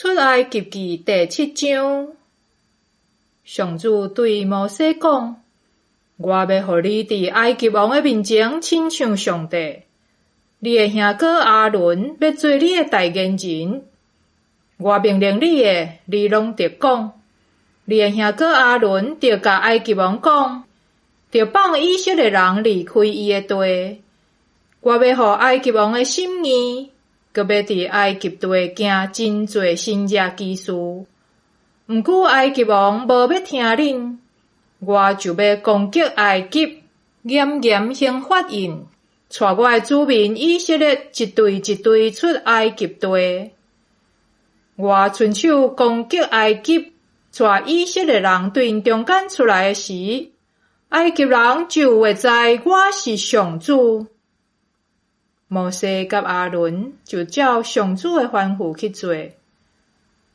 出埃及記第七章，上主對摩西講：我欲予你佇埃及王的面前親像上帝。你的兄哥亞倫欲做你的代言人。我命令你的，你攏著講。你的兄哥亞倫著共埃及王講，著放以色列人離開伊的地。我欲予埃及王的心硬，閣欲佇埃及地行真濟神蹟奇事。毋過埃及王無欲聽恁，我就欲攻擊埃及，嚴嚴刑罰𪜶，帶我的子民以色列一隊一隊出埃及地。我伸手攻擊埃及，帶以色列人對𪜶中間出來的時，埃及人就會知我是上主。摩西佮亞倫就照上主的吩咐去做。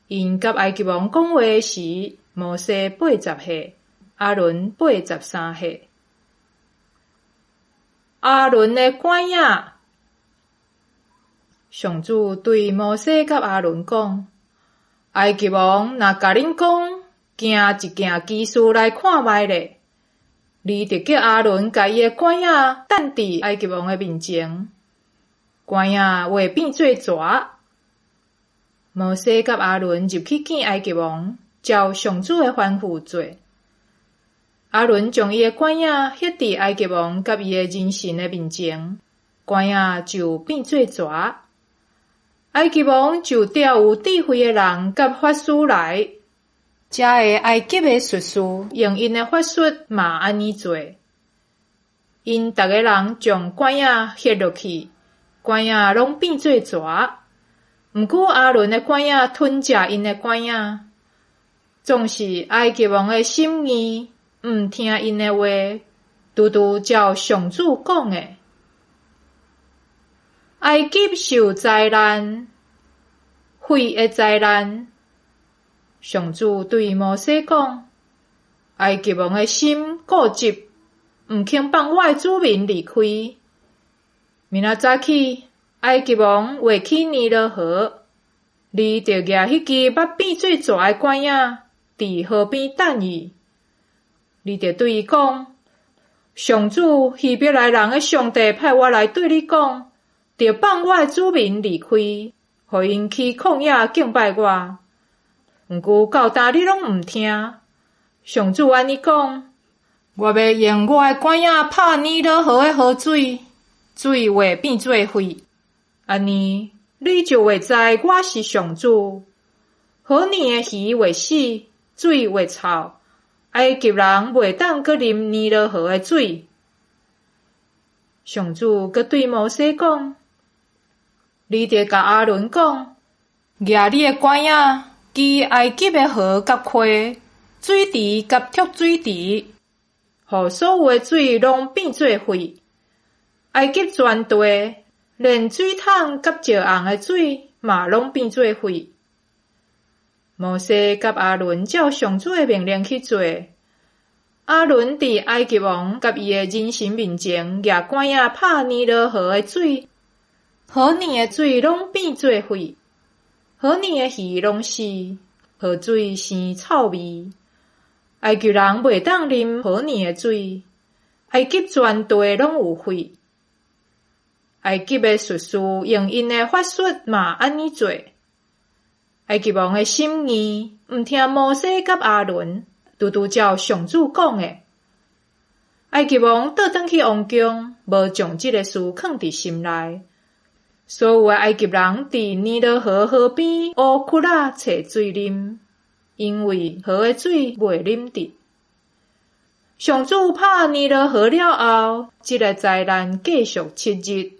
𪜶佮埃及王講話時，摩西八十歲，亞倫八十三歲。亞倫的拐仔，上主對摩西佮亞倫講：埃及王若共恁講，行一件奇事來看覓咧，你著叫亞倫共伊的拐仔擲佇埃及王的面前。拐仔會變做蛇。摩西佮亞倫入去見埃及王，照上主的吩咐做。亞倫將伊的拐仔歇佇埃及王佮伊的人臣的面前，拐仔就變做蛇。埃及王就調有智慧的人佮法師來，遮个埃及的術士用𪜶的法術嘛按呢做。𪜶逐个人將拐仔歇落去，拐仔攏變做蛇。毋過亞倫的拐仔吞食𪜶的拐仔。總是埃及王的心硬，毋聽𪜶的話，拄拄照上主講的。埃及受災難，血的災難。上主對摩西講：埃及王的心固執，毋肯放我的子民離開。明仔早起，埃及王劃起尼羅河，你著舉彼支捌變做蛇的拐仔，佇河邊等伊。你著對伊講：上主希伯來人的上帝派我來對你講，著放我的子民離開，予𪜶去曠野敬拜我。毋過到今你攏毋聽。上主按呢講：我欲用我的拐仔拍尼羅河的河水，水會變做血。按呢，你就會知我是上主。河裡的魚會死，水會臭，埃及人袂當閣啉尼羅河的水。上主閣對摩西講：你著共亞倫講，舉你的拐仔，支埃及的河佮溪、水池佮濁水池，予所有的水攏變做血。埃及全地，連水桶佮石甕的水嘛攏變做血。摩西佮亞倫照上主的命令去做。亞倫佇埃及王佮伊的人臣面前，舉拐仔拍尼羅河的水，河裡的水攏變做血，河裡的魚攏死，河水生臭味。埃及人袂當啉河裡的水，埃及全地攏有血。埃及的術士用𪜶的法術嘛按呢做。埃及王的心硬，毋聽摩西佮亞倫，拄拄照上主講的。埃及王倒轉去王宮，無將這个事囥佇心內。所有的埃及人佇尼羅河河邊挖窟仔揣水啉，因為河的水袂啉得。上主拍尼羅河了後，這个災難繼續七日。